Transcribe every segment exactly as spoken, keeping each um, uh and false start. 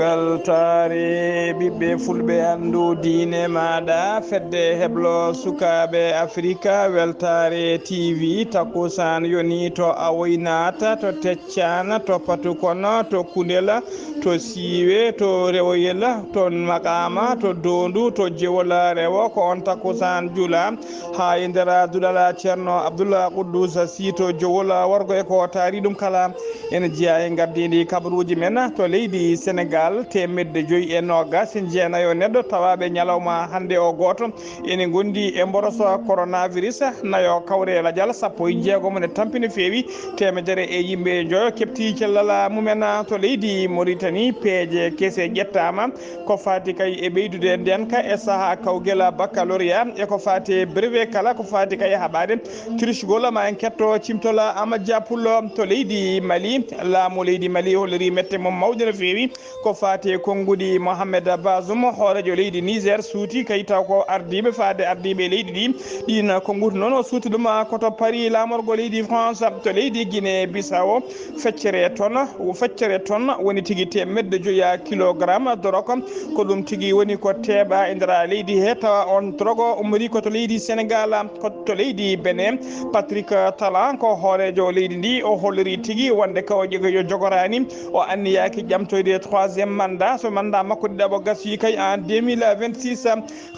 Weltaare ɓiɓɓe fulɓe, anndu diine maaɗa, fedde heblo sukaaɓe Afrika, Weltaare T V, takkusaan yoni to Awoynata, to Teccana, to Patukono, to Kundela, to Siiwe, to Rewoyela, to Maqama, to Dondu, to Jewola Rewo, ko on takkusaan jula. Haa e nder duɗal Ceerno Abdullah Quddus Sito Jowola wargo e ko taari ɗum kala. Ene jeyaa e ngardiindi kabaruuji men to leydi Senegaal, teemedde joyi e noogas e jeenayo neɗɗo tawaaɓe ñalawma hannde o gooto ene ngondi e mboroso coronavirus, nayo kawre lajal, sappo e jeegom ne tampi no feewi, teemedere e yimɓe joyo keɓti cellal mumen to leydi Moritani, peeje kese ƴettaama. Ko faati kay e ɓeydude ndeenka e sahaa kawgel baccalauréat, e ko faati e brevet kala, ko faati kay e haɓaade tricegol. Ma en ketto cimtol Amadou Dia Pullo to leydi Mali. Laamu leydi Mali holliri mette mum mawɗe no feewi. Ko faati e konnguɗi Mohamed Bazoum, hooreejo leydi Niger, suuti kay taw ko ardiiɓe faade ardiiɓe leydi ɗi. Ɗiin konnguɗi noon o suuti ɗum ko to Paris, laamorgo leydi France. To leydi Guinée Bissau, feccere ton, feccere ton woni tigi teemedde joya kilogramme dorog. Ko ɗum tigi woni ko teeɓa e nder leydi he, tawa on dorog o ummori ko to leydi Senegaal, ko to leydi Benin. Patrick Talon ko hooreejo leydi ndi, o holliri tigi wonde ko o jeg-, o jogoraani, o anniyaaki ƴamtoyde troisième mandat, so mandat makko ɗiɗaɓo gasi kay en deux mille vingt-six.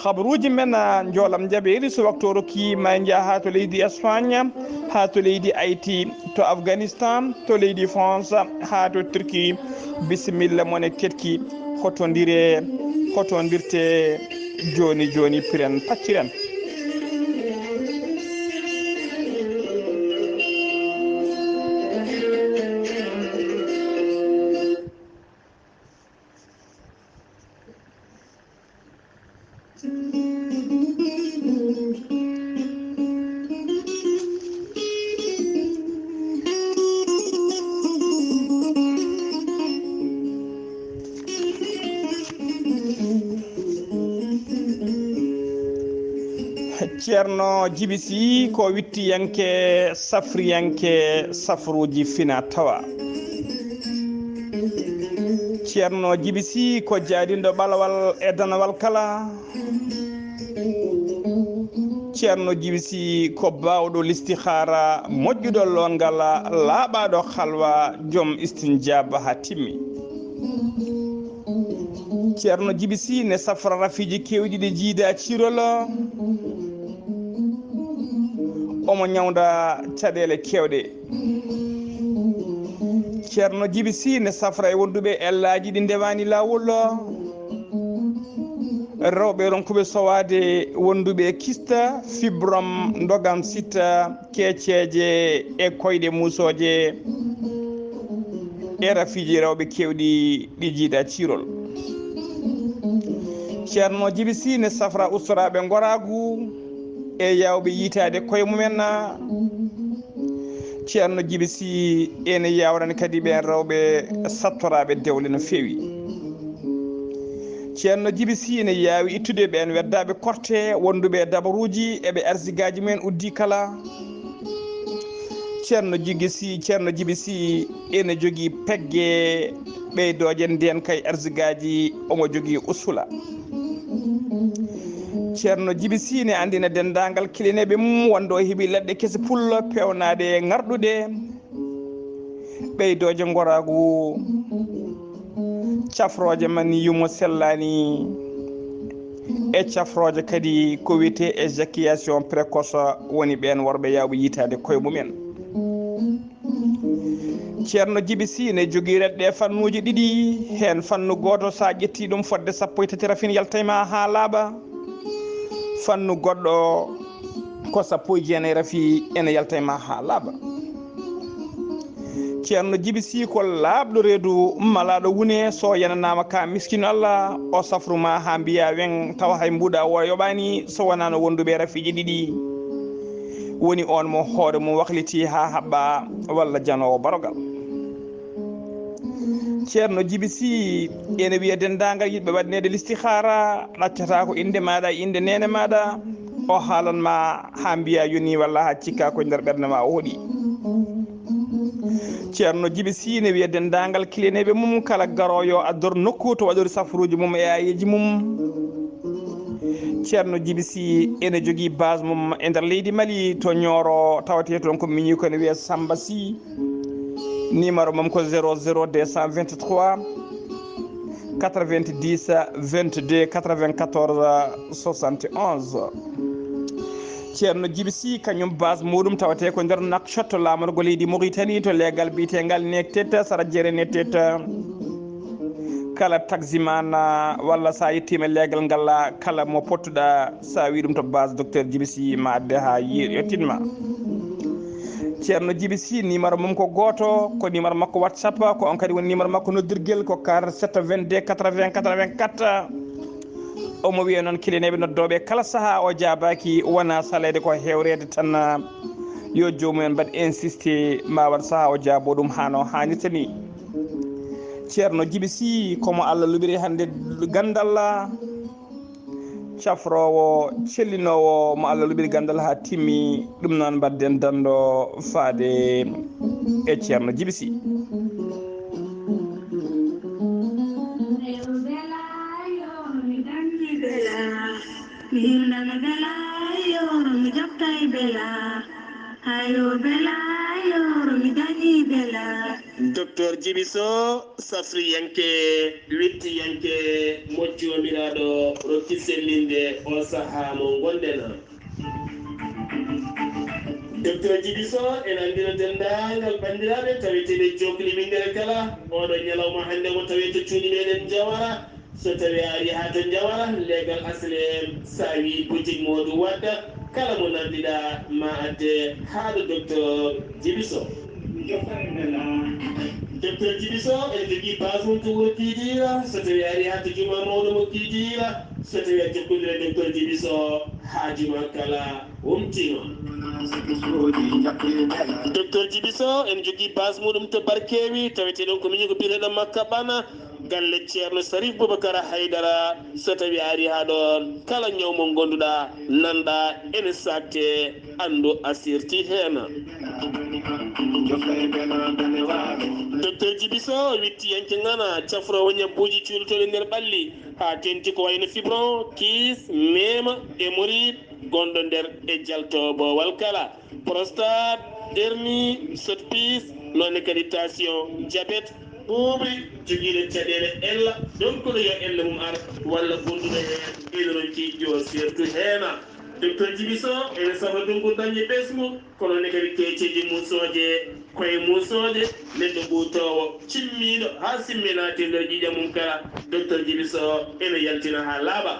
Habaruuji men, ah, njoolam njaɓeeri, so waktu o rokki, ma en njah haa to leydi Espagne, haa to leydi Haïti, to Afghanistan, to leydi France, haa to Turquie. Bisimilla mon e keɗki, hotondire, hotondirte jooni jooni, piren pacciren. Ceerno Jibi Sy ko wittiyanke, safriyanke, safruuji fina tawa. Ceerno Jibi Sy ko jaadinɗo ɓalawal e danawal kala. Ceerno Jibi Sy ko baawɗo listihaara, moƴƴuɗo loongal, laaɓaaɗo halwa, joom istinjaaba haa timmi. Ceerno Jibi Sy ne safra rafiiji keewɗi ɗi jiida ciirol. Omo ñawnda caɗeele keewɗe. Ceerno Jibi Sy ne safra e wonduɓe ellaaji ɗi ndewaani laawol. Rewɓe ronkuɓe sowaade wonduɓe kista, fibrom, ndogam sita, keeceeje e koyɗe muusooje e rafiiji rewɓe keewɗi ɗi jiida ciirol. Ceerno Jibi Sy ne safra ustoraaɓe ngoraagu e yaawɓe yiytaade koye mumen. Ceerno Jibi Sy ene yaawrani kadi ɓeen rewɓe sattoraaɓe dewle no feewi. Ceerno Jibi Sy ene yaawi ittude ɓeen weddaaɓe korte wonduɓe e dabaruuji e ɓe arsigaaji mumen uddi kala. Ceerno Jibi Sy, Ceerno Jibi Sy ene jogii pegge ɓeydooje ndeen kay arsigaaji, omo jogii usula. Ceerno Jibi Sy ne anndina denndaangal kilineeɓe mum wonde o heɓi leɗɗe kese pullo peewnaaɗe e ŋarɗuɗe, ɓeydooje ngoraagu, cafrooje man yumo sellaani, e cafrooje kadi ko wiyetee éjaculation précoce, woni ɓeen worɓe yaawɓe yiytaade koye mumen. Ceerno Jibi Sy ne jogii leɗɗe fannuuji ɗiɗi, heen fannu gooto, so a ƴettii ɗum fodde sappo e tati rafin yaltay ma haa laaɓa. Fannu goɗɗo ko sappo e jeenayi rafi ene yaltay ma haa laaɓa. Ceerno Jibi Sii ko laaɓɗo reedu, malaaɗo wune, so yananaama ka miskin Allah, o safru ma haa mbiya weŋ, tawa hay mbuuɗa o yoɓaani, so wonaa no wonduɓe rafiiji ɗiɗi. Woni on mo hoore mum wakliti haa haɓɓa, walla janoowo barogal. Ceerno Jibi Sii ene wiya denndaangal yiɗɓe waɗneede listihaara, ɗaccata ko innde maaɗa, innde neene maaɗa, o haalan ma haa mbiya yoni walla haa cikka ko nder ɓernde ma o hoɗi. Ceerno Jibi Sii ne wiya denndaangal kiliyaneeɓe mum kala garoowo yo addor nokku to waɗori safruuji mum e aayeeji mum. Ceerno Jibi Sii ene jogii base mum e nder leydi Mali to Nioro, tawetee toon ko miñi ko ne wiya Samba Sii. Numéro mum ko zéro zéro deux cent vingt-trois quatre-vingt-dix vingt-deux quatre-vingt-quatorze soixante et onze. Ceerno Jibi Sii kañum base muɗum tawetee ko nder Nouakchott, laamorgo leydi Mauritanie, to leegal biyeteengal Nektet, sara jeere Nektet. Kala taximan, ah, walla sa yettiima leegal ngal, ah, kala mo pottuɗa, sa wi ɗum to base docteur Jibi Sii ma adde haa yi-, yettin ma. Ceerno Jibi Sii, numéro mum ko gooto, ko numéro makko WhatsApp, ko on kadi woni numéro makko noddirgel, ko quarante-sept vingt-deux quatre-vingts quatre-vingt-quatre. Omo wiya noon kiliyaneeɓe noddooɓe kala sahaa o jaabaaki, wona saleede ko hewreede tan, yo joomum en mbaɗ insisté, ma waɗ sahaa o jaabo ɗum haa no haanirta ni. Ceerno Jibi Sii, ko mo Allah luɓiri hannde ganndal, cafroowo, cellinoowo, mo Allah luɓiri ganndal haa timmi, ɗum noon mbaɗden danndo faade e Ceerno Jibi Sii. Mi himɗano bela, yoro mi jokkay bela. Hayo bela, yoro mi dañi bela. Docteur Jibi Sow, safriyanke, wittiyanke, mo Joomiraaɗo rokki sellinde o sahaa mo ngonɗen. Docteur Jibi Sow, en anndino denndaangal banndiraaɓe taweteeɓe Jokkuli Winndere kala, oɗo ñalawma hannde mo tawee to cuuɗi meɗen Jawara. So tawii a arii haa to Jawara, leegal H L M, so a wii boutique Modou Wadda, kala mo nandiɗaa ma adde haa ɗo docteur Jibi Sow. Docteur Jibi Sow ene jogii base mum to wuro Kiidiira. So tawii a arii haa to juma mawɗo mo Kiidiira, so tawii a jokkondire docteur Jibi Sow haa juma kala wumtima. Docteur Jibi Sow ene jogii base muɗum to Barkeewi, tawetee ɗon ko miñi ko biyeteeɗo Makka Ɓana. Galle Ceerno Sarif Bubakar Haydara, so tawii a arii haa ɗoon, kala ñaw mo ngonnduɗaa, nanɗaa ene saakte, anndu a sirti heen. Docteur Jibi Sow, wittiyanke ŋana, cafroowo ñabbuuji cuuɗotooɗi nder ɓalli, haa teŋti ko wayno fibron, kiis, meema, hémorroïde, gonɗo nder e jalto boowal kala, prostate, hernie, sotte-pisse, noon ne kadi tension, diabète, ɓuuɓri jogiiɗo caɗeele ella, donkuɗo yo ella mum ar, walla gonduɗo heen ene ronki yo sertu heena. Docteur Jibi Sow ene safra donkuɗo dañde ɓesngu, kono ne kadi keeceeji muusooje, koye muusooje, neɗɗo ɓuutoowo, cimmiiɗo haa simmi naati e nder ƴiiƴam mum kala, docteur Jibi Sow ene yaltina haa laaɓa.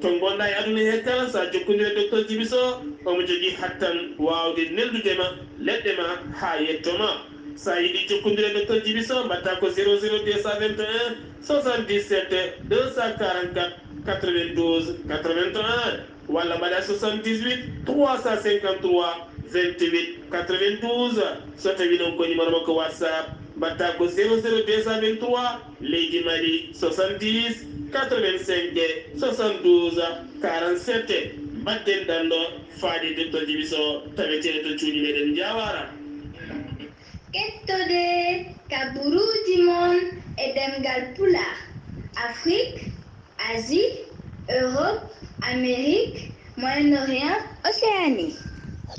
To ngonɗaa e aduna he kala, so a jokkondire docteur Jibi Sow, omo jogii hattan waawde neldude ma leɗɗe ma haa yetto ma. So a yiɗi jokkondire docteur Jibi Sow, mbaɗtaa ko zéro zéro deux cent vingt et un soixante-dix-sept deux cent quarante-quatre quatre-vingt-douze quatre-vingt-un, walla mbaɗaa soixante-dix-huit trois cent cinquante-trois vingt-huit quatre-vingt-douze. So tawii noon ko numéro makko WhatsApp, mbaɗtaa ko zéro zéro deux cent vingt-trois, leydi Mali, soixante-dix quatre-vingt-cinq soixante-douze quarante-sept. Mbaɗden danndo faade docteur Jibi Sow, taweteeɗo to cuuɗi meɗen Jawara. Kettode kaburuuji mon e ɗemngal Pulaar, Afrique, Asie, Europe, Amérique, Moyen-Orient, Océanie.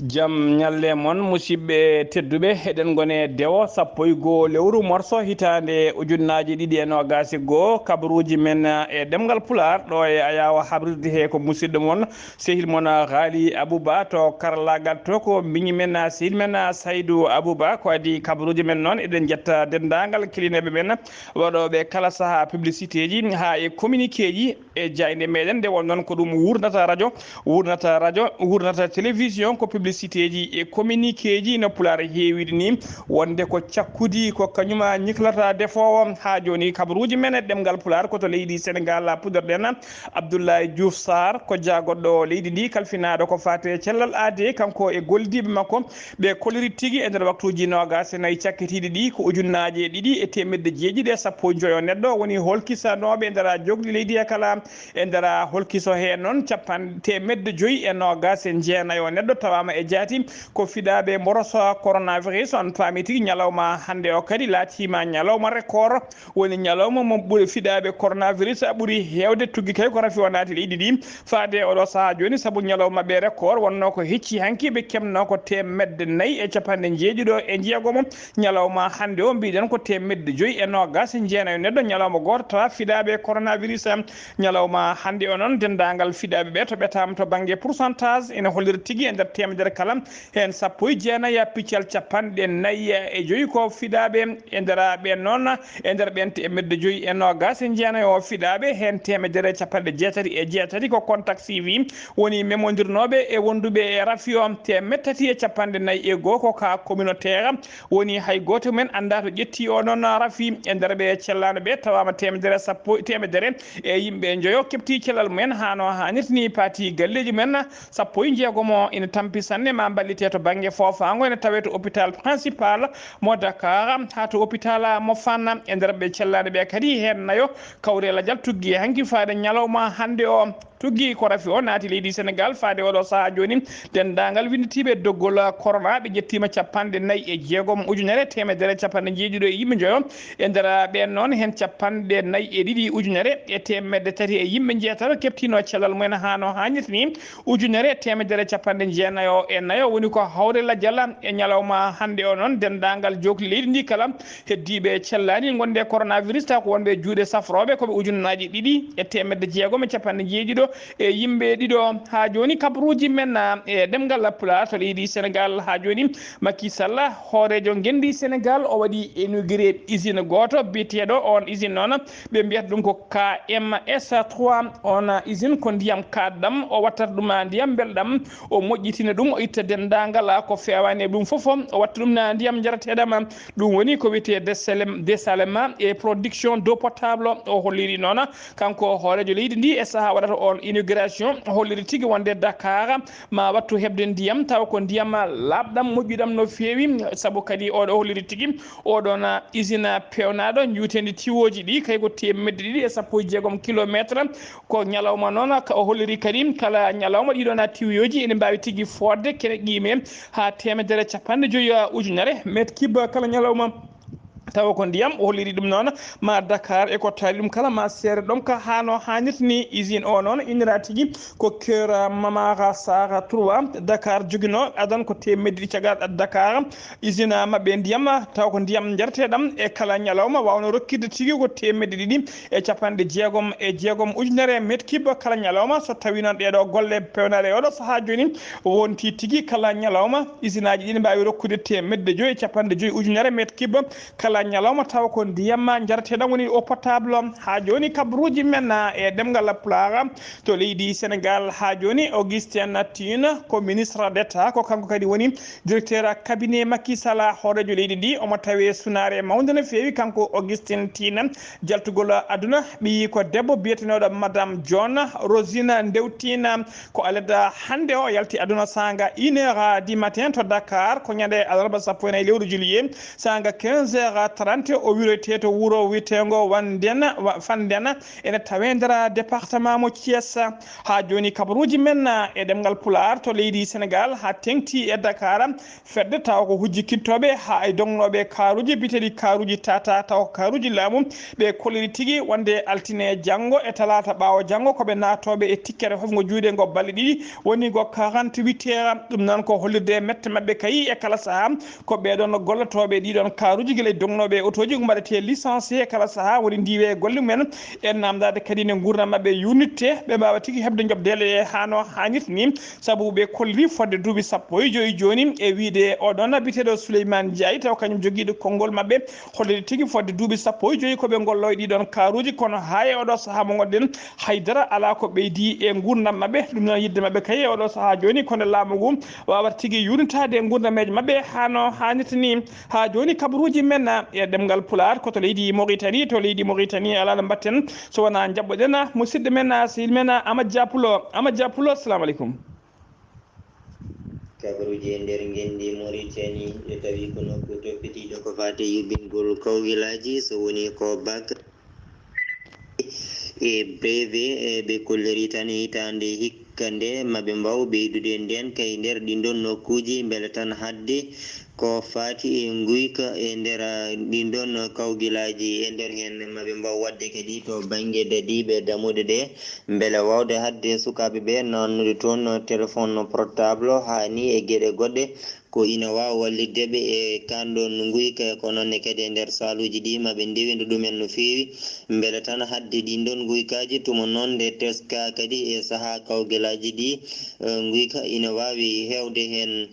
Jam ñalle mon, musidɓe tedduɓe, eɗen ngone dewo sappo e goo lewru morso hitaande ujunnaaji ɗiɗi e noogaas e goo, kabaruuji men e ɗemngal Pulaar, ɗo e Ayaawo habrirde he ko musidɗo mon, sehil mon Ghali Abouba, to karallaagal to ko miñi men, sehil men Saydou Abouba, ko adi kabaruuji men noon, eɗen njetta denndaangal kilineeɓe men, waɗooɓe kala sahaa publicité ji haa e communiqué ji e jaaynde meɗen, nde won noon ko ɗum wurnata radio, wurnata radio, wurnata télévision, ko publicité publicité ji e communiqué ji no Pulaar heewiri ni, wonde ko cakkudi ko kañum ñiklata defoowo. Haa jooni kabaruuji men e ɗemngal Pulaar ko to leydi Senegaal puɗɗorɗen. Abdoulaye Diouf Sarr ko jaagoɗɗo leydi ndi, kalfinaaɗo ko faati e cellal aadee, kanko e gollidiiɓe makko, ɓe kolliri tigi e nder waktuuji noogaas e nayi cakkitiiɗi ɗi ko ujunnaaje ɗiɗi e teemedde jeeɗiɗi e sappo e joyo neɗɗo woni holkisanooɓe e nder jookli leydi he kala. E nder holkiso hee noon, capanɗe teemedde joyi e noogaas e jeenayo neɗɗo tawaama e jaati ko fiɗaaɓe mboroso coronavirus. On paami tigi ñalawma hannde o kadi laatiima ñalawma record, woni ñalawma mo ɓuri fiɗaaɓe coronavirus ɓuri heewde tuggi kay ko rafi o naati leydi ndi faade oɗo sahaa jooni, sabu ñalawma ɓe record wonnoo ko hecci hanki ɓe keɓnoo ko teemedde nayi e capanɗe jeeɗiɗo e jeegomo. Ñalawma hannde o mbiɗen ko teemedde joyi e noogaas e jeenayo neɗɗo ñalawma gooto tawa fiɗaaɓe coronavirus. Ñalawma hannde o noon, denndaangal fiɗaaɓe ɓe to ɓetaama to bannge pourcentage ene hollira tigi e nder teemedere kala, heen sappo e jeenayi piccal capanɗe nayi e joyi ko fiɗaaɓe. E nder ɓeen noon, e nder ɓeen teemedde joyi e noogaas e jeenayo fiɗaaɓe, heen teemedere e capanɗe jeetati e jeetati ko contact suivi, woni memondirnooɓe e wonduɓe e rafi o. Teemedde tati e capanɗe nayi e goo ko cas communautaire, woni hay gooto men anndaa to ƴetti o noon rafi. E nder ɓe cellaano ɓe tawaama teemedere sappo, teemedere e yimɓe njoyo keɓti cellal mumen haa no haanirta ni, paati galleeji mumen sappo e jeegomo ina tampi sanne ma mballite to bannge foofaango, ene tawee to hôpital principal mo Dakar haa to hôpital mo Fann. E nder ɓe cellaano ɓe kadi heen nayo kawre lajal tuggi e hanki faade ñalawma hannde o. Tuggi ko rafi o naati leydi Senegaal faade oɗo sahaa jooni. Denndaangal winnditiiɓe doggol corona ɓe ƴettiima capanɗe nayi e jeegom ujunere teemedere capanɗe jeeɗiɗo e yimɓe njoyo. E nder ɓeen noon, heen capanɗe nayi e ɗiɗi ujunere e teemedde tati e yimɓe njeetato keɓtiino cellal mumen haa no haanirta ni, ujunere e teemedere capanɗe jeenayo e nayo woni ko hawre lajal. E ñalawma hannde o noon, denndaangal jookli leydi ndi kala heddiiɓe cellaani gonde coronavirus taw ko wonɓe juuɗe safrooɓe ko ɓe ujunnaaji ɗiɗi e teemedde jeegom e capanɗe jeeɗiɗo e yimɓe ɗiɗo. Haa jooni kabaruuji men, ah, e ɗemngal Pulaar to leydi Senegaal. Haa jooni Macky Sall, hooreejo ngenndi Senegaal, o waɗi inauguré usine gooto biyeteeɗo, oon usine noon ɓe mbiyata ɗum ko K M S trois. Oon usine ko ndiyam kaaɗɗam, o wattata ɗum ndiyam mbelɗam, o moƴƴitina ɗum, o itta denndaangal ko feewaani e ɗum fof, o watta ɗum na ndiyam njarateeɗam. Ɗum woni ko wiyetee desalem-, dessalement et production d'eau potable. O holliri noon, kanko hooreejo leydi ndi, e sahaa waɗata on inauguration, o holliri tigi wonde Dakar ma wattu heɓde ndiyam, tawa ko ndiyam laaɓɗam, moƴƴuɗam no feewi, sabu kadi oɗo holliri tigi oɗon usine peewnaaɗo njuuteendi tiwooji ɗi, kay ko teemedde ɗiɗi e sappo e jeegom kilometre. Ko ñalawma noon, ka o holliri kadi kala ñalawma ɗiɗon tiwooji ene mbaawi tigi fodde kene qiime haa teemedere capanɗe joyi ujunere mètre cube kala ñalawma. Tawa ko ndiyam, o holliri ɗum noon, ma Dakar e ko taari ɗum kala, ma seere ɗom ka haa no haanirta ni. Usine o noon innira tigi ko Kër Mamara Sarr trois, Dakar jogino adan ko teemedde ɗiɗi caggal Dakar. Usine maɓɓe ndiyam, tawa ko ndiyam njareteeɗam e kala ñalawma, wawno rokkirde tigi ko teemedde ɗiɗi e capanɗe jeegom e jeegom ujunere mètre cube kala ñalawma. So tawi noon ɗeɗo golle pewnare oɗo sahaa jooni wonti tigi kala ñalawma, usine aji ɗi ne mbaawi rokkude teemedde joyi e capanɗe joyi ujunere mètre cube kala ñalawma, tawa ko ndiyam njareteeɗam woni eau potable. Haa jooni kabaruuji men, ah, e ɗemngal Pulaar to leydi Senegaal. Haa jooni Augustin Tine ko ministre d'État, ko kanko kadi woni directeur cabinet Macky Sall, hooreejo leydi ndi. Omo tawee sunaare mawnde no feewi, kanko Augustin Tine, jaltugol aduna, ɓiyi ko debbo biyetenooɗo Madame John Rosina Ndewtina. Ko alet hannde o yalti aduna saanga une heure du matin to Dakar, ko ñande alarba sappo e nayi lewru juillet, saanga quinze heures trente, o wiroyte to wuro wiyeteengo Wanden, Wa-, Fanden, ene tawee nder département mo Thiès. Haa jooni kabaruuji men e ɗemngal Pulaar to leydi Senegaal haa teŋti e Dakar, fedde tawa ko hujjikintooɓe haa e dognooɓe kaaruuji biyeteeɗi kaaruuji tata, tawa ko kaaruuji laamu, ɓe kolliri tigi wonde altine janngo e talaata ɓaawo janngo ko ɓe naatooɓe e tikkere hofngo juuɗe ngo balɗe ɗiɗi, woni ngo quarante-huit heures. Ɗum noon ko hollirde mette maɓɓe kayi e kala sahaa ko ɓeɗon gollotooɓe ɗiɗon kaaruuji gila e dognooɓe Nowɓe otooji mbaɗetee licencié kala sahaa woni ndiiwe golle mumen. En namdaade kadi ne nguurndam maɓɓe yurnitte, ɓe mbaawa tigi heɓde njoɓdeele ɗe hano haanirta ni, sabu ɓe kolliri fodde duuɓi sappo e joyi jooni. E wiyde oɗon biyeteeɗo Souleymane Ndiaye, taw kañum jogiiɗo konngol maɓɓe, holliri tigi fodde duuɓi sappo e joyi ko ɓe ngollo e ɗiɗon kaaruuji, kono haa e oɗo sahaa mo ngonɗen, haydara alaa ko ɓeydi e nguurndam maɓɓe. Ɗum noon yidde maɓɓe kay e oɗo sahaa jooni, kono laamu ngu waawata tigi yurnitaade nguurdameeje maɓɓe hano haanirta ni. Haa jooni kabaruuji men e ɗemngal Pulaar ko to leydi Mauritanie. To leydi Mauritanie alaa no mbaɗten so wonaa njaɓɓoɗen musidɗo men, sehil men Amadou Dia Pulo. Amadou Dia Pulo, assalamu aleykum. Kabaruuji e nder ngenndi Mauritanie, e tawi ko nokku toppitiiɗo ko faati yuɓɓingol kawgilaaji, so woni ko bak e brevet, e ɓe kolliri tan e hitaande hikka nde maɓe mbaaw ɓeydude ndeen kay nder ɗin ɗon nokkuuji, mbele tan hadde ko faati e nguyka e nder, ah, ɗin ɗon kawgilaaji, e nder heen maɓe mbaaw waɗde kadi to bannge dadiiɓe damuɗe ɗe, mbele waawde hadde sukaaɓe ɓe nannude toon téléphone portable, haa ni e geɗe goɗɗe. Ko ina waawa wallitde ɓe e kaan ɗoon nguyka, ko noon ne kadi e nder saaluuji ɗi maɓe ndewinda ɗumen no feewi, mbele tan hadde ɗiin ɗoon nguykaaji tuma noon nde teskaa kadi e sahaa kawgilaaji ɗi, eh, nguyka ina waawi heewde heen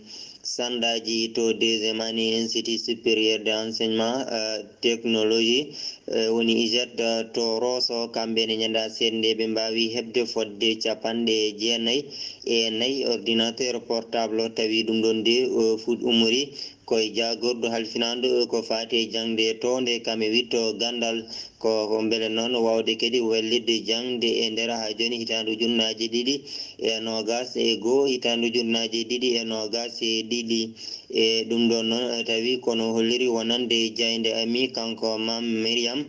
sandaaji to deuxième année Institut Supérieur d'Enseignement, eh, Technologie, eh, woni IJET, eh, to Rosso, kamɓe ne ñande aset nde ɓe mbaawi heɓde fodde capanɗe jeenayi e nayi ordinateur portable, tawi ɗum ɗon de, eh, fuɗ ummori koye jaagordu halfinaandu, eh, ko faati e jaŋde townde kam e witto ganndal, ko, ko mbele noon waawde kadi wallitde jaŋde e nder haa jooni hitaande ujunnaaje ɗiɗi e noogaas e goo, hitaande ujunnaaje ɗiɗi e noogaas e ɗiɗi. E ɗum ɗon noon, eh, tawi kono holliri wonande jaaynde ami kanko Mam Mariam,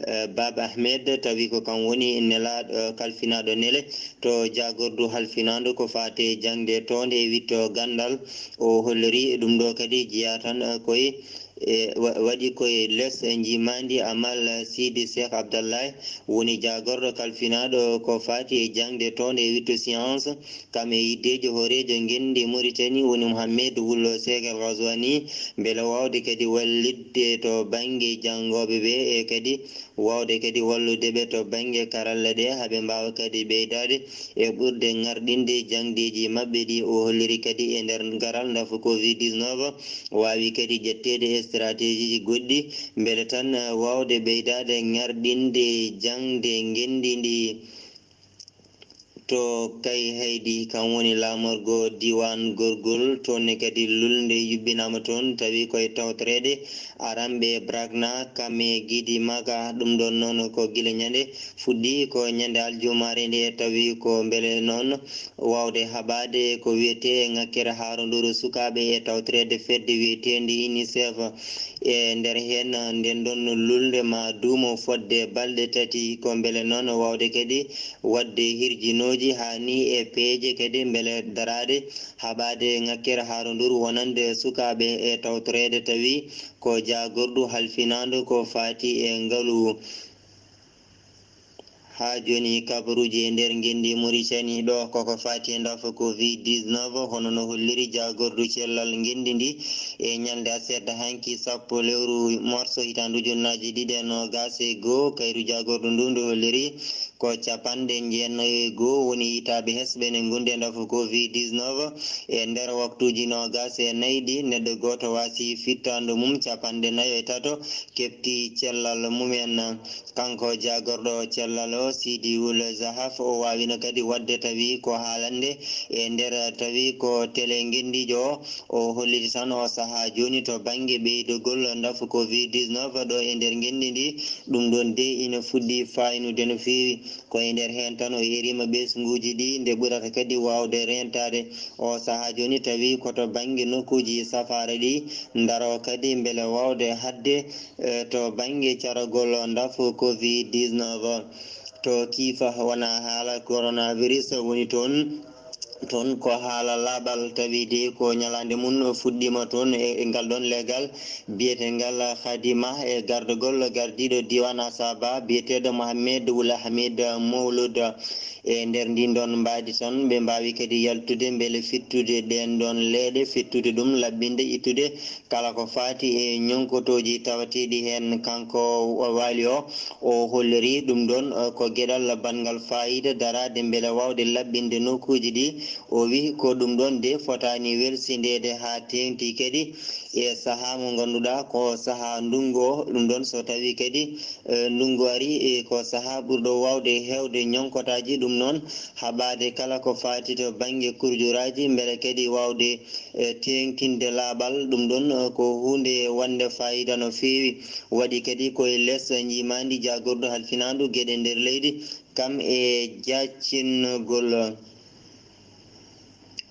eh, Baba Ahmed, tawi ko kam woni nelaaɗo, eh, kalfinaaɗo nele to jaagordu halfinaandu ko faati e jaŋde townde e witto ganndal. O holliri ɗum ɗo kadi jeyaa tan, eh, koye, eh, wa-, waɗi koye les njiimaandi Amal Sidi Cheikh Abdallah, woni jaagorɗo kalfinaaɗo ko faati e jaŋde townde e witto science. Kam e yiddeejo hooreejo ngenndi Mauritanie woni Mohamed Wul Seek El Ghazouani, mbele waawde kadi wallitde to bannge janngooɓe ɓe, e kadi waawde kadi wallude ɓe to bannge karalla ɗe, haa ɓe mbaawa kadi ɓeydaade e ɓurde ŋarɗinde jaŋdeeji maɓɓe ɗi. O holliri kadi e nder garal ndafu covid dix-neuf, waawi kadi ƴetteede e stratégie ji goɗɗi, mbele tan, eh, waawde ɓeydaade ŋarɗinde jaŋde ngenndi ndi. To Kayhayɗi, kam woni laamorgo diiwaan Gorgol, toon ne kadi lulnde yuɓɓinaama toon, tawi koye tawtoreede aranɓe Bragna, kam e Gidi Maga. Ɗum ɗoon noon ko gila ñande fuɗɗi, ko ñande aljumaare nde, tawi ko mbele noon waawde haɓaade ko wiyetee ŋakkere haaronduru sukaaɓe e tawtoreede fedde wiyeteende UNICEF. E nder heen, nden ɗon lulnde ma duumo fodde balɗe tati, ko mbele noon waawde kadi waɗde hirjinooji haa ni e peeje kadi mbele daraade haɓaade ŋakkere haaronduru wonande sukaaɓe e tawtoreede, tawi ko jaagordu halfinaandu ko faati e ngalu. Haa jooni, kabaruuji e nder ngenndi Mauritanie ɗo koko faati e ndafa covid dix-neuf, hono no holliri jaagordu cellal ngenndi ndi e ñalnde aset hanki sappo lewru morso hitaande ujunnaaji ɗiɗi e noogaas e goo. Kayru jaagordu ndu ndu holliri ko capanɗe jeenayi e goo woni yitaaɓe hesɓe ne ngundi e ndafa covid dix-neuf. E nder waktuuji noogaas e nayi ɗi, neɗɗo gooto waasi fittaandu mum, capanɗe nayo e tato keɓti cellal mumen. Kanko jaagorɗo cellal o, Sidi Wul Zahaf, o waawino kadi waɗde tawi ko haalande e nder tawi ko télé ngenndiijo o. O holliti tan o sahaa jooni to bannge ɓeydogol ndafu covid dix-neuf ɗo e nder ngenndi ndi. Ɗum ɗon de ina fuɗɗi faayinude no feewi. Ko e nder heen tan o erima ɓesnguuji ɗi nde ɓurata kadi waawde reentaade o sahaa jooni, tawi ko to bannge nokkuuji safaara ɗi ndaro kadi mbele waawde haɗde eh, to bannge caragol ndafu covid dix-neuf. To Kiifa wona haala coronavirus woni toon. Toon ko haala laaɓal, tawi de ko ñalaande mum fuɗɗiima toon e, e ngal ɗoon leegal biyetengal Khadima e gardagol gardiiɗo diiwaan Asaba biyeteeɗo Mohamed Wul Hamid Mowlud. E nder ndin ɗon mbaadi ton, ɓe mbaawi kadi yaltude mbele fittude ɗeen ɗon leeɗe, fittude ɗum, laɓɓinde, ittude kala ko faati e ñonkotooji tawateeɗi heen. Kanko o waali o, o holliri ɗum ɗon, eh, ko geɗal banngal faayiida daraade mbele waawde laɓɓinde nokkuuji ɗi. O wiyi ko ɗum ɗon de fotaani welsindeede haa teeŋti kadi e sahaa mo ngannduɗaa ko sahaa ndunngu o. Ɗum ɗon so tawii kadi, eh, ndunngu ari, eh, ko sahaa ɓurɗo waawde heewde ñonkotaaji. Ɗum noon, haɓaade kala ko faati to bannge kurjuraaji, mbele kadi waawde, eh, teeŋtinde laaɓal. Ɗum ɗon, eh, ko huunde wonde faayiida no feewi. Waɗi kadi ko e les njiimaandi jaagordu halfinaandu geɗe nder leydi, kam e jaaccingol.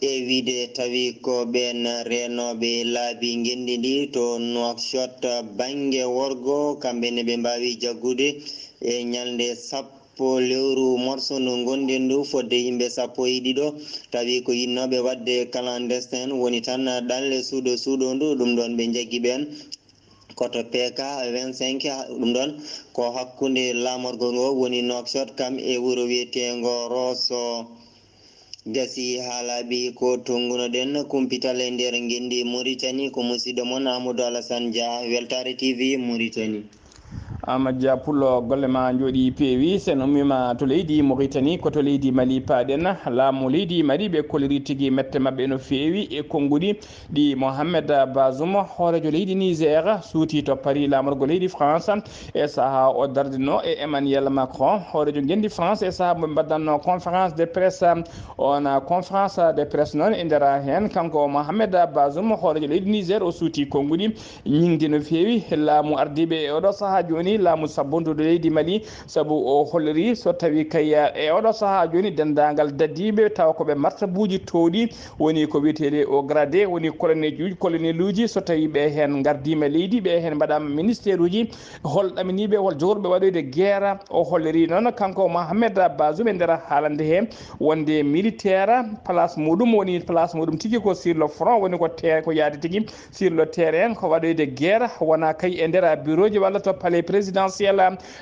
E wiyde tawi ko ɓeen reenooɓe laabi ngenndi ndi to Nouakchott bannge worgo, kamɓe ne ɓe mbaawi jaggude e ñalnde sappo lewru morso ndu ngonɗen ndu, fodde yimɓe sappo e ɗiɗo, tawi ko yiɗnooɓe waɗde clandestin, woni tan ɗanle suuɗo suuɗoondu, ɗum ɗon ɓe njaggi ɓeen. Ko to P K vingt-cinq, ɗum ɗon ko hakkunde laamorgo ngo woni Nouakchott kam e wuro wiyeteengo Rosso. Gasi haa laaɓi ko tonngunoɗen kumpital e nder ngenndi Mauritanie, ko musiɗɗo mon Amadou Alassane Dia, Weltaare T V Mauritanie. Amadou Dia Pullo, golle ma njooɗi peewi. Sen ummiima to leydi Mauritanie, ko to leydi Mali paaɗen. Laamu leydi Mali ɓe koliri tigi mette maɓɓe no feewi e konnguɗi ɗi Mohamed Bazoum, hooreejo leydi Niger, suuti to Paris laamorgo leydi France e sahaa o dardinoo e Emmanuel Macron, hooreejo ngenndi France, e sahaa mo ɓe mbaɗatnoo conférence de presse. On conférence de presse noon e nder heen, kanko Mohamed Bazoum, hooreejo leydi Niger, o suuti konnguɗi ñiŋde no feewi laamu ardiiɓe e oɗo sahaa jooni, laamu sabbunduɗo leydi Mali, sabu o holliri so tawi kay e oɗo sahaa jooni denndaangal dadiiɓe tawa ko ɓe martabuuji toowɗi, woni ko wiyeteeɗe o gradé, woni coloneluuji, coloneluuji, so tawi ɓe heen ngardiima leydi, ɓe heen mbaɗaama ministeeruuji, hol ɗaminiiɓe, hol jogorɓe waɗoyde guerre. O holliri noon kanko Mohamed Bazoum e nder haalande he wonde militaire, place muɗum woni place muɗum tigi ko sur le front, woni ko te-, ko yaade tigi sur le terrain, ko waɗoyde guerre, wona kay e nder bureau ji walla to palais présidentiel.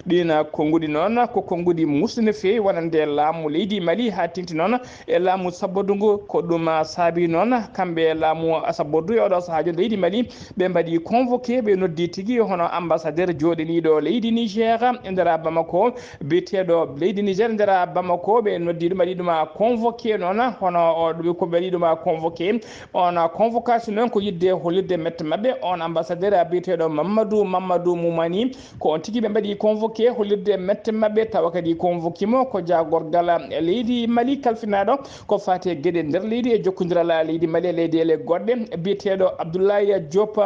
Ɗin konnguɗi noon ko konnguɗi musɗi no feewi wonande laamu leydi Mali, haa teeŋti noon e laamu sabbodu ngu. Ko ɗum saabi noon kamɓe laamu sabbodu e oɗo sahaa jooni leydi Mali ɓe mbaɗi convoqué, ɓe noddi tigi hono ambassadeur jooɗiniiɗo leydi Niger e nder Bamako, biyeteeɗo leydi Niger e nder Bamako, ɓe noddi ɗum, mbaɗi ɗum convoqué noon, hono o ɗum ko mbaɗi ɗum convoqué. On convocation noon ko yiɗde hollirde mette maɓɓe on ambassadeur biyeteeɗo Mamadou, Mamadou Moumani, ko on tigi ɓe mbaɗi convoqué hollirde mette maɓɓe, tawa kadi convoqué mo ko jaagorgal leydi Mali kalfinaaɗo ko faati e geɗe nder leydi e jokkondiral leydi Mali e leyɗeele goɗɗe, biyeteeɗo Abdoulaye Diop.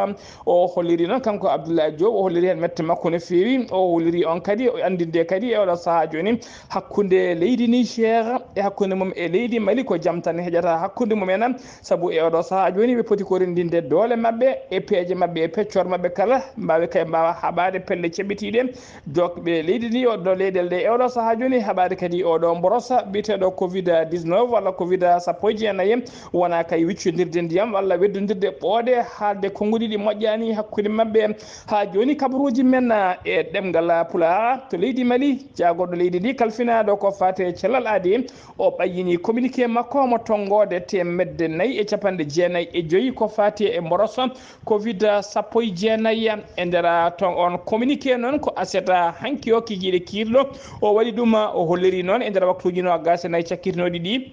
O holliri noon, kanko Abdoulaye Diop, o holliri heen mette makko no feewi. O holliri on kadi, o anndinde kadi e oɗo sahaa jooni hakkunde leydi Niger e hakkunde mum e leydi Mali ko jam tan heƴata hakkunde mumen, sabu e oɗo sahaa jooni ɓe poti ko renndinde doole maɓɓe e peeje maɓɓe e peccor maɓɓe kala, mbaawe kay mbaawa haɓaade pelle ceɓitiiɗe. Dokɓe leydi ndi, oɗo leyɗeele ɗe, e oɗo sahaa jooni haɓaade kadi oɗo mborosa biyeteeɗo covid dix-neuf walla covid sappo e jeenayi, wona kay wiccodirde ndiyam walla weddondirde ɓooɗe, haalde konnguɗi ɗi moƴƴaani hakkunde maɓɓe. Haa jooni kabaruuji men, ah, e ɗemngal Pulaar to leydi Mali, jaagorɗo leydi ndi kalfinaaɗo ko faati e cellal aadi, o ɓayyini communiqué makko mo tonngoode teemedde nayi e capanɗe jeenayi e joyi ko faati e mborosa covid sappo e jeenayi. E nder ton on communiqué noon ko aset hanki o kikiiɗe kiirɗo o waɗi ɗum, o holliri noon e nder waktuuji noogaas e nayi cakkitnooɗi ɗi.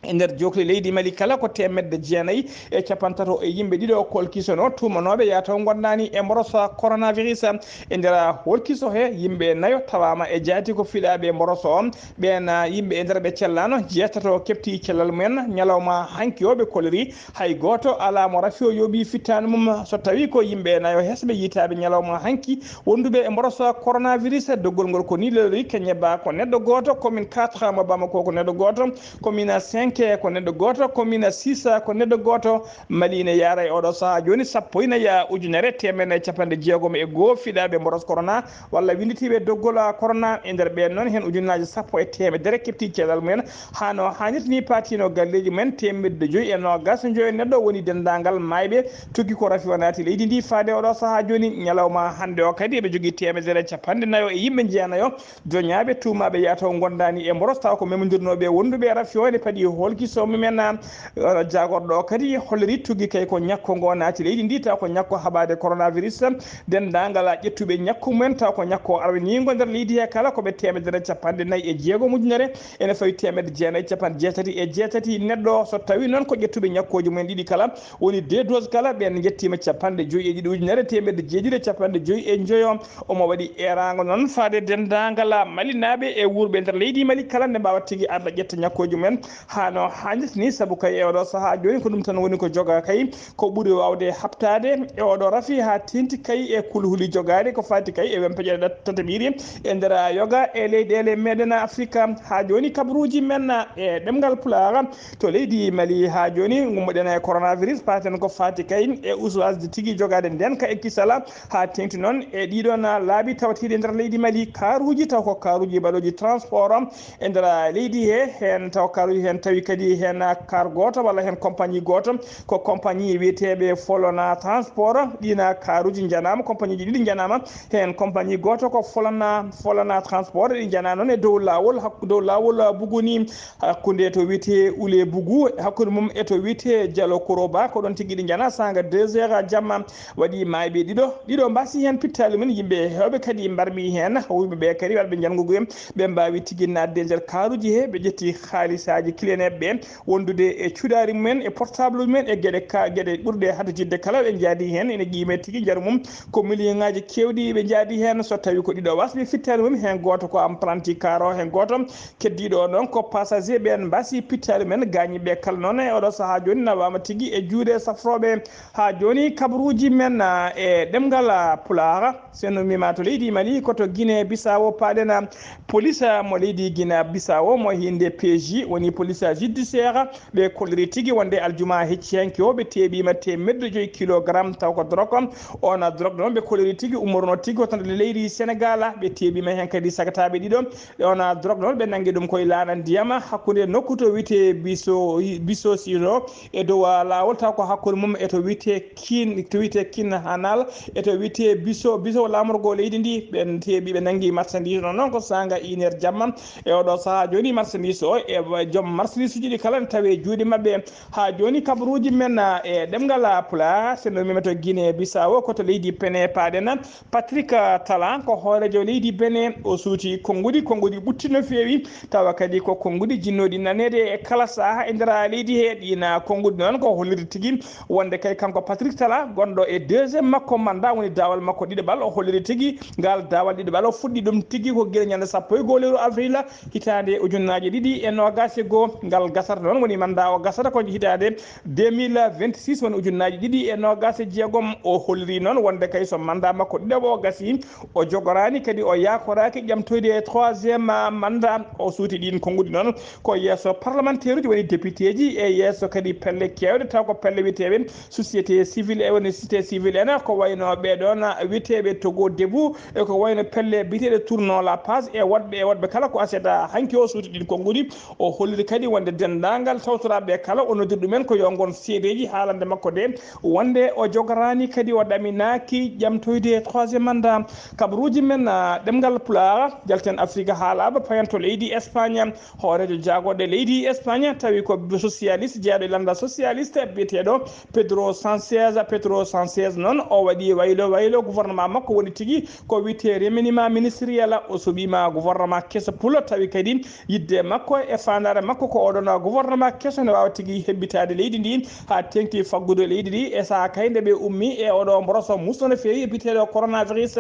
E nder jookli leydi Mali kala ko teemedde jeenayi e capantato e yimɓe ɗiɗo kolkisono tuumanooɓe yataw ngonnaani e mborosa coronavirus. E nder holkiso he yimɓe nayo tawaama e jaati ko fiɗaaɓe mborosa o. Ɓeen yimɓe e nder ɓe cellaano, jeetato keɓti cellal mumen ñalawma hanki o ɓe koliri. Hay gooto alaa mo rafi o yooɓi fittaandu mum. So tawii ko yimɓe nayo hesɓe yiytaaɓe ñalawma hanki wonduɓe e mborosa coronavirus, doggol ngol ko ni lelori keñe ba ko neɗɗo gooto, commune quatre mo Bamako ko neɗɗo gooto, commune cinq Ke ko neɗɗo gooto, commune six ko neɗɗo gooto. Mali ne yaara e oɗo sahaa jooni sappo ina yaa ujunere teemedde e capanɗe jeegom e goo fiɗaaɓe mboros corona walla winnditiiɓe doggol corona. E nder ɓeen noon, heen ujunnaaji sappo e teemedere keɓti cellal mumen. Haa no haanirta ni, paatino galleeji mumen teemedde joyi e noogas e joyo neɗɗo woni denndaangal maayɓe. Tuggi ko rafi o naati leydi ndi faade oɗo sahaa jooni. Ñalawma hannde o kadi eɓe jogii teemedere capanɗe nayo e yimɓe jeenayo doñaaɓe tuumaaɓe yataw ngondaani e mboros, taw ko memondirnooɓe wonduɓe e rafi o ene paɗi holkiso mumen. Jaagorɗo o kadi holliri tuggi kay ko ñakko ngo naati leydi ndi, taw ko ñakko haɓaade coronavirus. Denndaangal ƴettuɓe ñakko mumen, taw ko ñakko arwaniingo nder leydi he kala ko ɓe teemedere capanɗe nayi e jeegom ujunere, ene fawi teemedde jeenayi capanɗe jeetati e jeetati neɗɗo. So tawi noon ko ƴettuɓe ñakkooji mumen ɗiɗi kala, woni deux dose kala, ɓeen njettiima capanɗe joyi e ɗiɗi ujunere teemedde jeeɗiɗi e capanɗe joyi e njoyo. Omo waɗi eeraango noon faade denndaangal Malinaaɓe e wuurɓe nder leydi Mali kala nde mbaawa tigi arda ƴetta ñakkooji mumen. Haa no haanirta ni, sabu kay e oɗo sahaa jooni ko ɗum tan woni ko jogaa kay, ko ɓuri waawde haɓtaade e oɗo rafi haa teeŋti kay e kulhuli jogaaɗi ko faati kay e wempeƴe tataɓiiri e nder yoga e leyɗeele meɗen Afrika. Haa jooni kabaruuji men e ɗemngal Pulaar to leydi Mali. Haa jooni ngummoɗen e coronavirus, paaten ko faati kay e uswaasde tigi jogaade nden ka e kisala. Haa teeŋti noon e ɗiɗon laabi tawtiiɗi nder leydi Mali, kaaruuji taw ko kaaruuji baɗooji transport e nder leydi he, heen taw kaaruuji heen tawi kadi heen kaar gooto walla heen compagnie gooto, ko compagnie wiyeteeɓe Folona Transport. Ɗiina kaaruuji njanaama, compagnieji ɗiɗi njanaama, heen compagnie gooto ko Folona, Folona Transport, ɗi njanaa noon e dow laawol, hakku-, dow laawol Buguni, hakkunde to wiyetee Ule Bugu, hakkunde mum e to wiyetee Jalo Koroba, ko ɗoon tigi ɗi njanaa saanga deux heures jamma. Waɗi maayɓe ɗiɗo, ɗiɗo mbasi heen pittaali mum, yimɓe heewɓe kadi mbarmi heen, yimɓe ɓe kadi waɗɓe njanngugu en, ɓe mbaawi tigi naatde e nder kaaruuji he, ɓe ƴetti haalisaaji client ɓe, wondude e cuɗaari mumen, e portable mumen, e geɗe ka, geɗe ɓurɗe hatojidde kala, ɓe njaadi heen, ene qiime tigi njaru mum ko million ŋaaji keewɗi, ɓe njaadi heen. So tawi ko ɗiɗo wasɓe fittaali mum, heen gooto ko apprenti kaaro, heen gooto keddiiɗo o noon ko passager, ɓeen mbasi pittaali men, gaañiiɓe kala noon e oɗo sahaa jooni nawaama tigi e juuɗe safrooɓe. Haa jooni kabaruuji men, ah, e ɗemngal, ah, Pulaar, so en ummiima to leydi Mali, ko to Guinée Bissau paaɗen, ah, police, ah, mo leydi Guinée Bissau mo hiinde P J, woni police judiciaire, ɓe kolliri tigi wonde aljuma hecci hanki o, ɓe teeɓiima teemedde joyi kilogram taw ko drogue. On drogue noon ɓe kolliri tigi ummorno tigi ko tan leydi Sénégal, ɓe teeɓiima heen kadi sagataaɓe ɗiɗo. On drogue noon ɓe nanngi ɗum koye laana ndiyam hakkunde nokku to wiyetee Biso, Biso Siro e dow laawol taw ko hakkunde mum e to wiyetee Kin, to wiyetee Kin Hanal e to wiyetee Biso, Biso laamorgo leydi ndi. Ɓen teeɓi ɓe nanngi marchandise noon, noon ko saanga une heure jamma. E oɗo sahaa jooni marchandise o e joom marchandise uji ɗi kala ne tawi e juuɗe maɓɓe. Haa jooni kabaruuji men, ah, e ɗemngal, ah, Pulaar, so no mbiimi to Guinée Bissau, ko to leydi Benin paaɗen. Patrick, ah, Talon ko hooreejo leydi Benin, o suuti konnguɗi, konnguɗi ɓutti no feewi, tawa kadi ko konnguɗi jinnooɗi naneede e kala sahaa e nder leydi he. Ɗiina konnguɗi noon ko hollirde tigi wonde kay kanko Patrick Talon gonɗo e deuxième makko mandat, woni daawal makko ɗiɗaɓal, o holliri tigi ngal daawal ɗiɗaɓal o fuɗɗi ɗum tigi ko gila ñande sappo e goo lewru avril hitaande ujunnaaje ɗiɗi e noogas e goo. Ngal gasata noon woni mandat o gasata ko hitaande deux mille vingt-six, woni ujunnaaje ɗiɗi e noogas e jeegom. O holliri noon wonde kay so mandat makko ɗiɗaɓo o gasii, o jogoraani kadi o yaakoraaki ƴamtoyde e troisième mandat. O suuti ɗiin konnguɗi noon ko yeeso parlementaire uji, woni député ji, e yeeso kadi pelle keewɗe, taw ko pelle wiyeteeɓe société civile e woni société civile en, ko wayno ɓee ɗoon wiyeteeɓe Togo Debout, e ko wayno pelle biyeteeɗe Tournons la page, e woɗɓe, e woɗɓe kala. Ko aset hanki o suuti ɗiin konnguɗi. O holliri kadi wonde denndaangal tawtoraaɓe kala, o noddiri ɗumen ko yo ngon seedeeji haalande makko nde, wonde o jogoraani kadi o ɗaminaaki ƴamtoyde troisième mandat. Kabaruuji men, ah, ɗemngal Pulaar, jalten Afrika haalaaɓe, payen to leydi Espagne. Hooreejo jaagorɗe leydi Espagne tawi ko socialiste, jeyaaɗo e lannda socialiste, biyeteeɗo Pedro Sanchez. Pedro Sanchez noon, o waɗi waylo waylo, gouvernement makko woni tigi ko wiyetee remaniement ministériel. O suɓiima gouvernement keso pul, tawi kadi yiɗde makko e faandaare makko ko oɗon gouvernement keso ne waawa tigi hebbitaade leydi ndi haa teeŋti faggudu leydi ndi. E sahaa kay nde ɓe ummi e oɗo mboroso musɗo no feewi e biyeteeɗo coronavirus,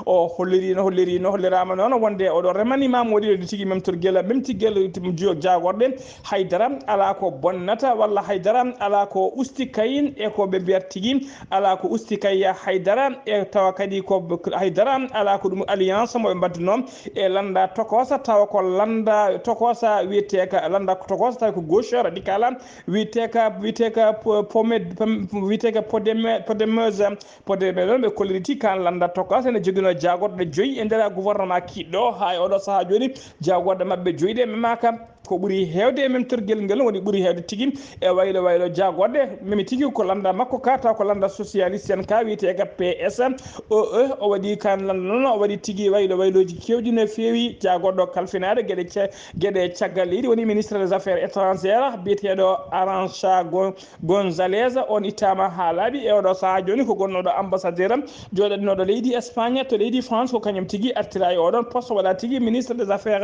o holliri, no holliri, no holliraama noon wonde oɗo remaniement mo waɗi ɗo tigi memtorgel, memtigel jaagorɗe, haydara alaa ko bonnata walla haydara alaa ko usti kay e ko ɓe mbiyata tigi, alaa ko usti kay haydara, e tawa kadi ko haydara alaa ko ɗum alliance mo ɓe mbaɗduno e lannda tokoosa, tawa ko lannda tokoosa wiyeteeka lannda ko Tokoso tawi ko gauche radical, wiyetee ka, wiyetee ka po- Pomed- Pom- wiyetee ka Podeme- Podemeuse. Podeme noon ɓe kolliriti kan lannda tokoso ene joginoo jaagorɗe joyi e nder gouvernement kiiɗɗo. Haa e oɗo sahaa jooni, jaagorɗe maɓɓe joyi ɗe memaaka. Ko ɓuri heewde e memtorgel ngel woni ɓuri heewde tigi e waylo waylo jaagorɗe memi tigi ko lannda makko ka, taw ko lannda socialiste en ka, wiyetee ka P S. O o waɗi kan lannda noon, o waɗi tigi waylo waylooji keewɗi no feewi. Jaagorɗo kalfinaade geɗe ce- geɗe caggal leydi woni ministre des affaires étrangères, biyeteeɗo Arantxa Gon- Gonzalez. On ittaama haa laaɓi e oɗo sahaa jooni ko gonnooɗo ambassadeur jooɗaninooɗo leydi Espagne to leydi France, ko kañum tigi artira e oɗon poste, waɗa tigi ministre des affaires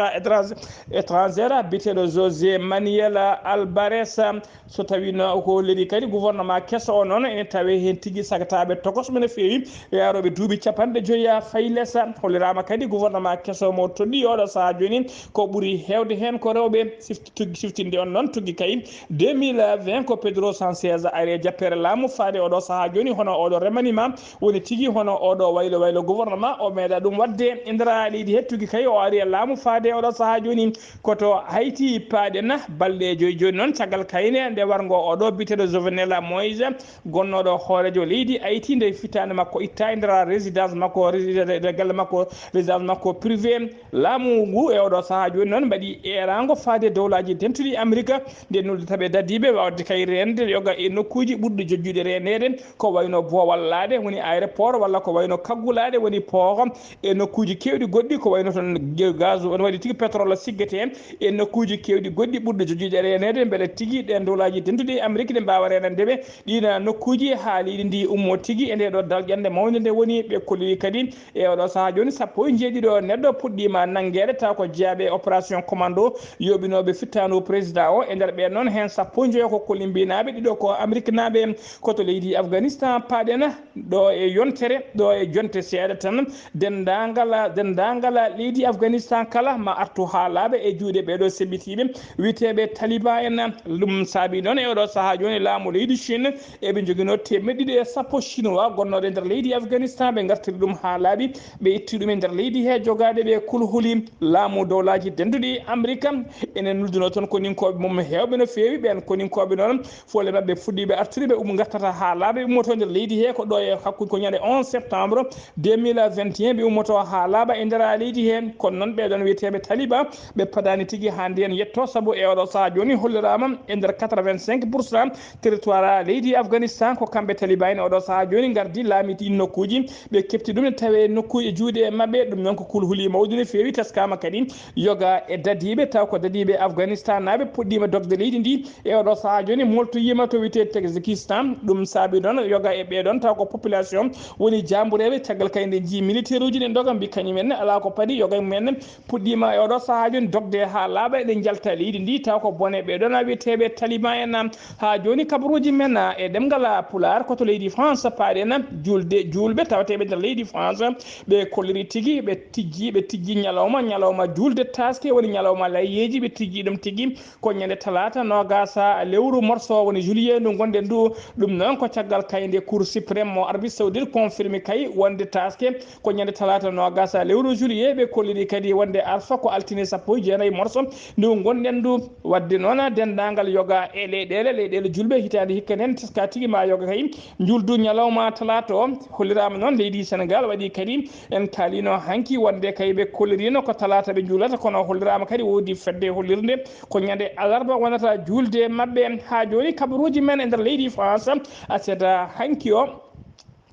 étrangères, biyeteeɗo José Manuel Alvarez. So tawii no ko holliri kadi gouvernement keso o noon ene tawee heen tigi sagataaɓe tokosɓe no feewi, yaarooɓe duuɓi capanɗe joyi haa fayi les. Holliraama kadi gouvernement keso mo toɗɗii oɗo sahaa jooni, ko ɓuri heewde heen ko rewɓe. Sifti- tuggi- siftinde on noon tuggi kay deux mille vingt ko Pedro Sanchez ari e jappeere laamu faade oɗo sahaa jooni, hono oɗo remaniima woni tigi hono oɗo waylo waylo gouvernement o meeɗa ɗum waɗde e nder leydi he. Tuggi kay o ari e laamu faade oɗo sahaa jooni, koto Hayti paaɗen balɗe joyi jooni noon caggal kayne nde warngo oɗo biyeteeɗo Jovenel Moïse, gonnooɗo hooreejo leydi Hayti, nde fitaande makko itta e nder résidence makko, résidence- galle makko, résidence makko privé. Laamu ngu e oɗo sahaa jooni noon mbaɗi eeraango faade dowlaaji dentuɗi Amerika, nde nulde taɓe dadiiɓe waawde kay reende yoga e nokkuuji ɓurɗi jojjude reeneede, ko wayno boowal laaɗe woni aéroport, walla ko wayno kaggulaaɗe woni pooho, e nokkuuji keewɗi goɗɗi ko wayno toon ge- gaz, on waɗi tigi pétrole siggete en, e nokkuuji keewɗi goɗɗi ɓurɗi jojjude reeneede, mbele tigi ɗeen dowlaaji dentuɗi Amerika ɗe mbaawa reenande ɓe ɗiina nokkuuji haa leydi ndi ummo tigi e nde ɗo dalƴannde mawnde nde woni. Ɓe kolliri kadi e oɗo sahaa jooni sappo e njeeɗiɗo neɗɗo puɗɗiima nanngeede, taw ko jeyaaɓe opération commando yooɓinooɓe fittaandu président o. E nder ɓeen noon heen sappo e njoyo ko kolimbinaaɓe, ɗiɗo ko ameriknaaɓe. Koto leydi Afghanistan paaɗen ɗo e yontere, ɗo e jonte seeɗa tan, denndaangal, denndaangal leydi Afghanistan kala ma artu haa laaɓa e juuɗe ɓeeɗo seɓɓitiiɓe wiyeteeɓe Taliban en. Ɗum saabi noon e oɗo sahaa jooni laamu leydi Chine eɓe njoginoo teemeɗɗe ɗiɗi e sappo Chinois gonnooɗo e nder leydi Afghanistan, ɓe ngartiri ɗum haa laaɓi, ɓe itti ɗum e nder leydi he, jogaade ɓe kulhuli laamu dowlaaji denduɗi Amerika. Enen nuldunoo toon koninkooɓe mum heewɓe no feewi. Ɓeen koninkooɓe noon, foole maɓɓe fuɗɗiiɓe artude, ɓe um ngartata haa laaɓa, ɓe ummotoo nder leydi he ko ɗo e hakkunde, ko ñande onze septembre deux mille vingt et un, ɓe ummotoo haa laaɓa e nder leydi he. Kono noon ɓee ɗoon wiyeteeɓe Taliban, ɓe padaani tigi haa ndeen yettoo, sabu e oɗo sahaa jooni holliraama e nder quatre-vingt-cinq pour cent territoire leydi Afghanistan ko kamɓe Taliban en oɗo sahaa jooni ngardi laamiti ɗin nokkuuji, ɓe kepti ɗum ne tawe nokkuuji e juuɗe maɓɓe. Ɗum noon ko kulhuli mawɗi no feewi. Teskaama kadi yoga e dadiiɓe, taw ko dadiiɓe Afghanistan naaɓe puɗɗiima dogde leydi ndi e oɗo sahaa jooni, moltoyiima to wiyetee Tajikistan. Ɗum saabi noon yoga e ɓee ɗoon, taw ko population woni jaambureeɓe. Caggal kay nde njii militaire uji ɗi ndoga, mbi kañum en alaa ko paɗi, yoga mum en puɗɗiima e oɗo sahaa jooni dogde haa laaɓa, eɗen njalta leydi ndi, taw ko bone ɓee ɗoon a wiyeteeɓe Taliban en. Haa jooni kabaruuji men, a, e ɗemngal, a, Pulaar, ko to leydi France paaɗen juulde, juulɓe tawateeɓe nder leydi France, ɓe kolliri tigi, ɓe tijji, ɓe tijji ñalawma, ñalawma juulde taaske, woni ñalawma layyeeji, ɓe tijji ɗum tigi ko ñande talaata noogaas lewru morso, woni juillet ndu ngonɗen ndu. Ɗum noon ko caggal kay nde Cour suprême mo Arabie Saoudite confirmi kay wonde taaske ko ñande talaata noogaas lewru juillet. Ɓe kolliri kadi wonde arfa ko altine sappo e jeenayi morso ndu ngonɗen ndu. Wadde noon, denndaangal yoga e leyɗeele, leyɗeele juulɓe hitaande hikka nden teska tigi ma yoga kay njuuldu ñalawma talaata o. Holliraama noon leydi Senegal waɗi kadi, en kaalino hanki wonde kay ɓe kollirino ko talaata ɓe njuulata, kono holliraama kadi woodi fedde hollirde ko ñande alarba wonata juulde maɓɓe. Haa jooni kabaruuji men e nder leydi France, aset hanki o,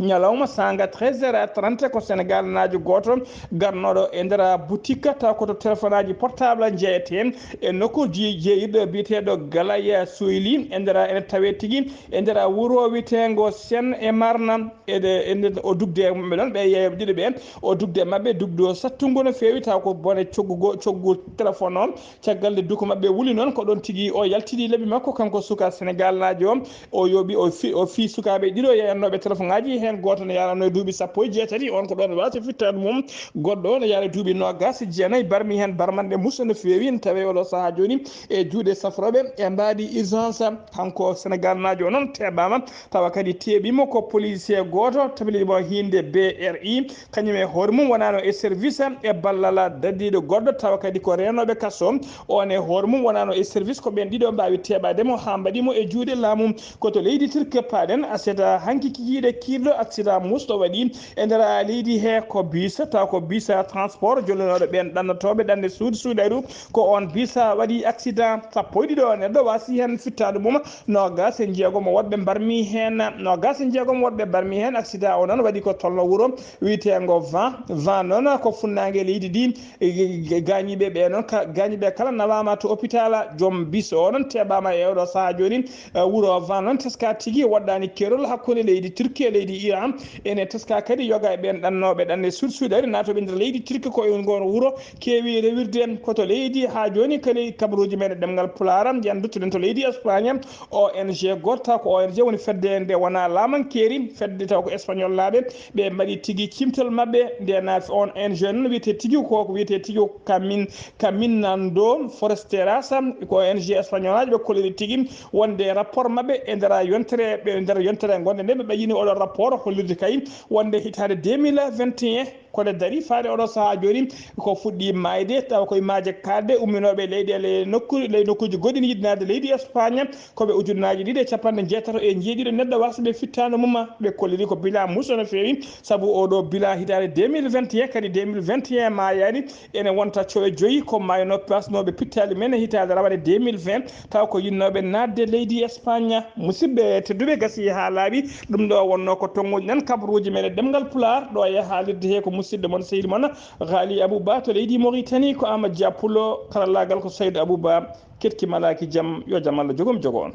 ñalawma saanga treize heures trente, ko Senegal naajo gooto garnooɗo e nder boutique, taw ko to téléphone aji portable jeyete e nokku ji-, jeeyirɗo biyeteeɗo Galaya Soyli e nder, ene tawee tigi e nder wuro wiyeteengo Seine et Marne. E ɗe, e nder o dugde e maɓɓe ɗon, ɓe yeeyooɓe ɗiɗo ɓe, o dugde e maɓɓe dugde o sattungo no feewi, taw ko bone coggugo, coggu téléphone o. Caggal nde duko maɓɓe wuli noon, ko ɗon tigi o yaltidi lebbi makko, kanko suka Senegal naajo o. O yooɓi, o fi-, o fii sukaaɓe ɗiɗo yeeyannooɓe téléphone aji he Gooto ne yaranno e duuɓi sappo e jeetati, on ko ɗon waasi fittaandu mum. Goɗɗo ne yara duuɓi noogas e jeenayi, barmi heen barmanɗe musa no feewi, en tawi oɗo sahaa jooni e juuɗe safrooɓe e mbaadi urgence. Kanko Senegal naajo o noon teɓaama, tawa kadi teɓiima ko policier gooto, tabilimo hiinde B R I, kañum e hoore mum wonaano e service e ballal dadiiɗo goɗɗo, tawa kadi ko reenooɓe kaso. On e hoore mum wonaano e service, ko ɓeen ɗiɗo mbaawi teɓaade mo haa mbaɗi mo e juuɗe laamu. Ko to leydi Turki paaɗen, aset hanki kikiiɗe kiirɗo accident musɗo waɗi e nder leydi he, ko bus, taw ko bus transport jollinooɗo ɓeen ɗannotooɓe ɗannde suudu suuɗayru. Ko on bus waɗi accident, sappo e ɗiɗo neɗɗo waasi heen fittaandu mum, noogas e jeegom woɗɓe mbarmi heen, noogas e jeegom woɗɓe mbarmi heen. Accident o noon waɗi ko tolno wuro wiyeteengo Van. Van noon ko funnaange leydi ndi. E, e, gaañiiɓe ɓe noon, ka-, gaañiiɓe kala nawaama to hôpital. Joom bus o noon teɓaama e oɗo sahaa jooni. E, wuro Van noon teska tigi woɗɗaani keerol hakkunde leydi Turki e leydi Iran. Ene teska kadi yoga e ɓeen ɗannooɓe ɗanne suuɗ suuɗari naatooɓe nder leydi Turki ko e ngoon wuro keewi rewirde. Ko to leydi haa jooni kadi kabaruuji men e ɗemngal Pulaar, yen nduttuɗen to leydi Espagne. O N G gooto taw ko O N G woni fedde nde wonaa laamankeeri, fedde taw ko espagnol laaɓe. Ɓe mbaɗi tigi cimtol maɓɓe, nde na O N G noon wiyetee tigi ko, ko wiyetee tigi ko Camin-, Caminando Foresteras, ko O N G espagnolaajo ɓe kolliri tigi wonde rapport maɓɓe e nder yontere, ɓe nder yontere ngonde nde ɓe ɓayyini oɗo rapport hollirde kay wonde hitaande deux mille vingt et un, koɗe darii faade oɗo sahaa jooni ko fuɗɗii maayde, tawa koye maaje kaaɗɗe umminooɓe leyɗeele nokku, ley nokkuuji goɗɗi ne yiɗi naatde leydi Espagne. Ko ɓe ujunnaaji ɗiɗi e capanɗe jeetato e jeeɗiɗo neɗɗo waasɓe fittaandu mum, ɓe kolliri ko bilan muso no feewi, sabu oɗo bilan hitaande deux mille vingt et un kadi deux mille vingt et un maayaani. Ene wonta cowe joyi ko maayno pasnooɓe pittaali men e hitaande rawane deux mille vingt, taw ko yinnooɓe naatde leydi Espagne. Musidɓe tedduɓe, gasi haa laaɓi. Ɗum ɗo wonno ko tonnguɗen kabaruuji men e ɗemngal Pulaar. Ɗo e haalirde he ko musidɗo mon, sehil mon, Ghali Abouba to leydi Mauritanie, ko Amadou Dia Pullo, karallaagal ko Saydou Abouba. Keɗki malaaki jam, yo jam Allah jogom jogo on.